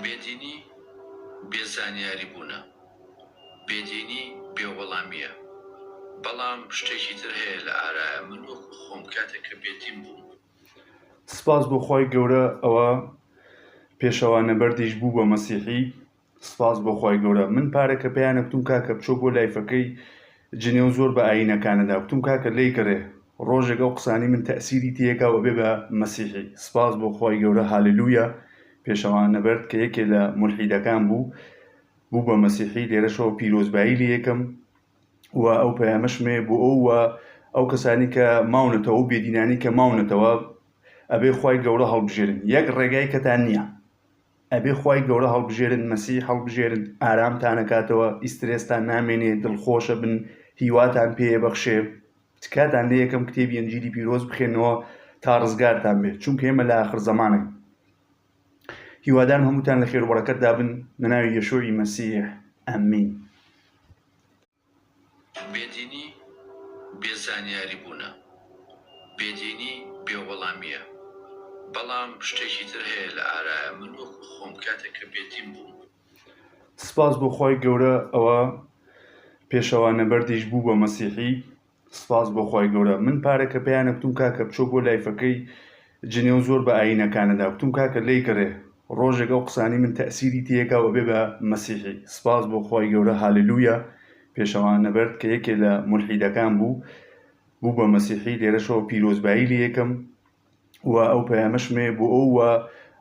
بێدینی بێ زانیاری بوونە، بێدینی بێ وەڵامییە. بەڵام شتێکی تر هەیە لە ئارایە، من وەکو خۆم کاتێک کە بێدین بووم، سپاس بۆ خوای گەورە ئەوە پێشەوا نەبەردیش بوو بە مەسیحی سپاس بۆ خوای گەورە من پارەکە پێیانە کوتم کاکە بچۆ بۆ live ەکەی جنێو زۆر بە ئاینەکانەدا کوتم کاکە لێی گەڕێ ڕۆژێک ئەو قسانی من تەئسیری تێکا و ئەبێ بە مەسیحی سپاس بۆ خوای گەورە هاللویا پێشەوا نەبەرد کە یەکێ لە مولحیدەکان بوو بوو بە مەسیحی لێرەشەوە پیرۆزبایی لێ یەکەم و ئەو پەیامەشم هەیە بۆ ئەو و ئەو کەسانی کە ماونەتەوە و بێدینانی کە ماونەتەوە ئەبێ خوای گەورە هەڵبژێرن یەک ڕێگای کەتان نییە ئەبێ خوای گەورە هەڵبژێرن مەسیح هەڵبژێرن ئارامتانەکاتەوە ئیسترێستان نامێنێ دڵخۆشە بن هیواتان پێیە بەخشێ تکاتان لێ یەکەم کتێبی ئەنجیلی پیرۆز بخێنەوە تا ڕزگارتان بێت چونکە ئێمە لە ئاخر زەمانێک هیوادارم هەمووتان لە خێر و بەڕەکەتدا بن لە ناوی یەشوعی مەسیح ئەمین. بێدینی بێ زانیاری بوونە، بێدینی بێ وەڵامییە. بەڵام شتێکی تر هەیە لە ئارایە، من وەکو خۆم کاتێک کە بێدین بووم. سپاس بۆ خوای گەورە ئەوە پێشەوا نەبەردیش بوو بە مەسیحی سپاس بۆ خوای گەورە من پارەکە پێیانە کوتم کاکە بچۆ بۆ live ەکەی جنێو زۆر بە ئاینەکانەدا کوتم کاکە لێی گەڕێ ڕۆژێک ئەو قسانی من تەئسیری تێکا و ئەبێ بە مەسیحی سپاس بۆ خوای گەورە هاللویا پێشەوا نەبەرد کە یەکێ لە مولحیدەکان بوو بوو بە مەسیحی لێرەشەوە پیرۆزبایی لێ یەکەم و ئەو پەیامەشم هەیە بۆ ئەو و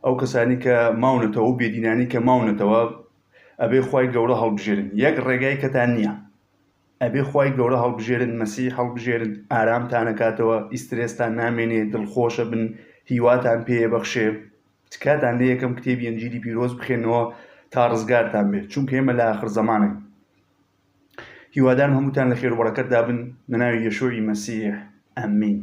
ئەو کەسانی کە ماونەتەوە و بێدینانی کە ماونەتەوە ئەبێ خوای گەورە هەڵبژێرن یەک ڕێگای کەتان نییە ئەبێ خوای گەورە هەڵبژێرن مەسیح هەڵبژێرن ئارامتانەکاتەوە ئیسترێستان نامێنێ دڵخۆشە بن هیواتان پێیە بەخشێ تکاتان لێ یەکەم کتێبی ئەنجیلی پیرۆز بخێنەوە تا ڕزگارتان بێت چونکە ئێمە لە ئاخر زەمانێک هیوادارم هەمووتان لە خێر و بەڕەکەتدا بن لە ناوی یەشوعی مەسیح ئەمین.